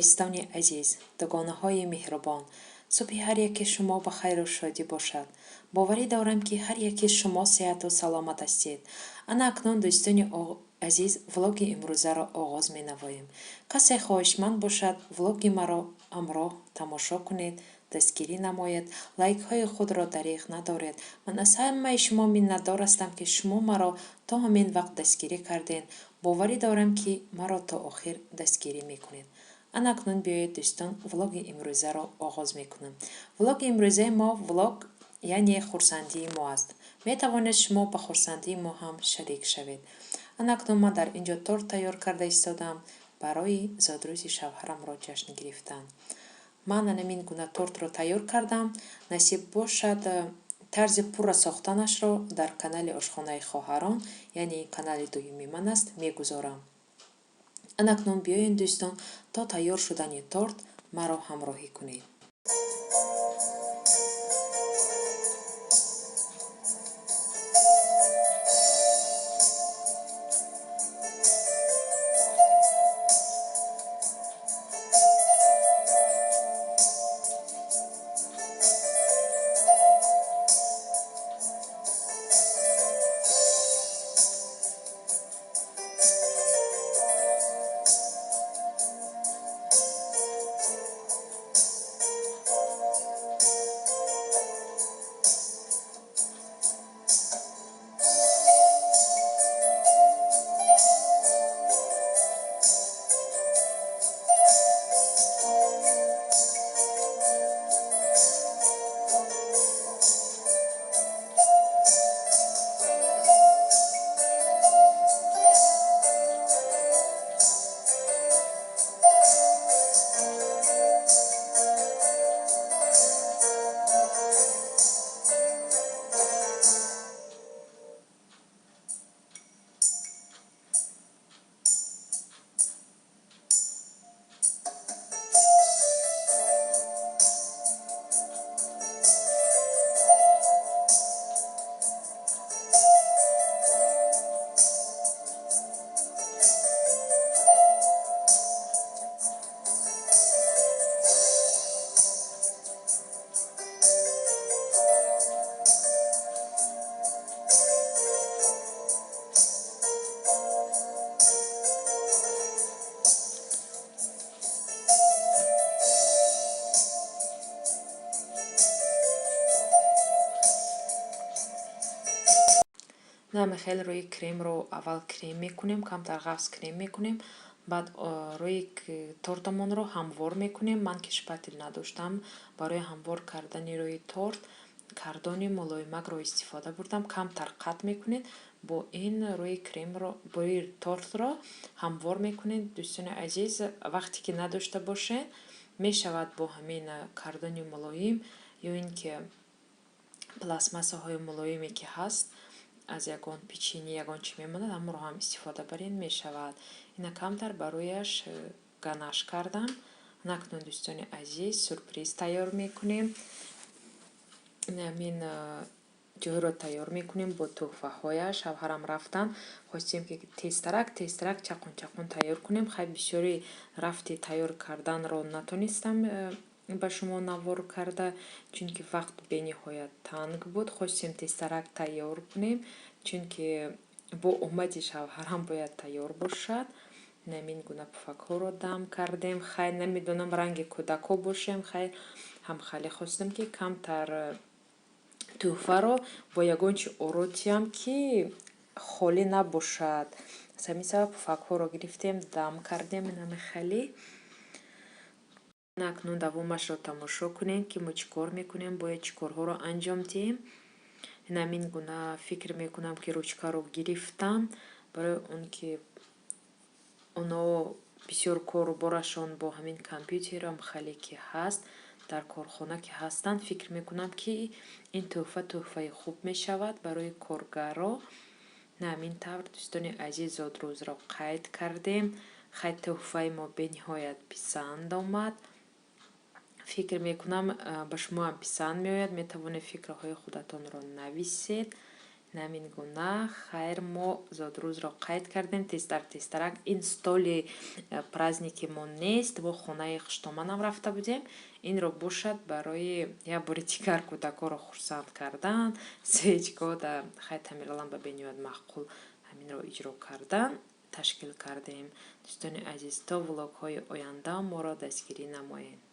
Дӯстони азиз, дугонаҳои меҳрубон. Субҳи ҳар яки шумо ба хайру шодӣ бошад. Боварӣ дорам, ки ҳар яки шумо сеҳату саломат ҳастед. Ана акнун, дӯстони азиз, влоги имрӯзаро оғоз менамоем. Касе хоҳишманд бошад, влоги маро ҳамроҳ тамошо кунед, дастгирӣ намоед, лайкҳои худро дареғ надоред. Ман аз ҳамаи шумо миннатдор ҳастам, ки шумо маро то ҳамин вақт дастгирӣ кардед. Боварӣ дорам, ки маро то охир дастгирӣ мекунед. Ана акнун биёед, дӯстон, влоги имрӯзаро оғоз мекунам. Влоги имрӯзаи мо влог, яъне хурсандии мо аст. Метавонед шумо ба хурсандии мо ҳам шарик шавед. Ана акнун ман дар ин ҷо торт тайёр карда истодам барои зодрӯзи шавҳарамро ҷашн гирифтан. Ман анамин гуна тортро тайёр кардам. Насиб бошад, тарзи пурра сохтанашро дар канали Ошхонаи хоҳарон, яъне канали дуюми ман аст, мегузорам. Ана акнун биёед, дӯстон, то тайёр шудани торт маро ҳамроҳӣ кунед. Хеле рӯи кремро аввал крем мекунем, камтар ғафз крем мекунем, баъд рӯи тортамонро ҳамвор мекунем. Ман ки шпатель надоштам, барои ҳамвор кардани рӯи торт кардони мулоимакро истифода бурдам. Камтар қат мекунед, бо ин рӯи кремро, рӯи тортро ҳамвор мекунед. Дӯстони азиз, вақте ки надошта бошед, мешавад бо ҳамин кардони мулоим ё ин ки пластмассаҳои мулоиме ки ҳаст, аз ягон печенье, ягон чӣ мемонад, ҳамонро ҳам истифода баред, мешавад. Ина камтар барояш ганаш кардам. Акнун, дӯстони азиз, сюрприз тайёр мекунем. Ҳамин ҷойро тайёр мекунем бо тӯҳфаҳояш. Шавҳарам рафтан, хостем ки тезтарак тезтарак, чақун чақун тайёр кунем. Хай, бисёри рафти тайёр карданро натонистам ба шумо навор карда, чунки вақт бениҳоят танг буд. Хостем тезтарак тайёр кунем, чунки бо омади шавҳарам бояд тайёр бошад. Намин гуна пуфакҳоро дам кардем. Хай, намедонам, ранги кӯдакҳо бошем. Хай, ҳамхале хостем, ки камтар тӯҳфаро бо ягон чи оротиям, ки холӣ набошад. Аз ҳамин сабаб пуфакҳоро гирифтем, дам кардем намихалӣ. Акнун давомашро тамошо кунем, ки мо чӣ кор мекунем, бояд чӣ корҳоро анҷом диҳем. Ҳамин гуна фикр мекунам, ки ручкаро гирифтам барои он ки оно бисёр кору борашон бо ҳамин компютерам хеле ки ҳаст, дар корхона ки ҳастанд, фикр мекунам, ки ин тӯҳфа тӯҳфаи хуб мешавад барои коргаро. Ҳамин тавр, дӯстони азиз, зодрӯзро қайд кардем. Хай, тӯҳфаи мо бениҳоят писанд омад. Фикр мекунам, ба шумо ҳам писанд меояд. Метавонед фикрҳои худатонро нависед. Ҳамин гуна, хайр, мо зодрӯзро қайд кардем тезтар, тезтарак. Ин столи праздники мо нест, бо хонаи хуштоманам рафта будем. Инро бошад, барои як бори дигар кӯдакҳоро хурсанд кардан, свечка да, хай, Тамерлан ба бениҳоят маъқул, ҳаминро иҷро кардан ташкил кардем. Дӯстони азиз, то влогҳои оянда моро дастгирӣ намоед.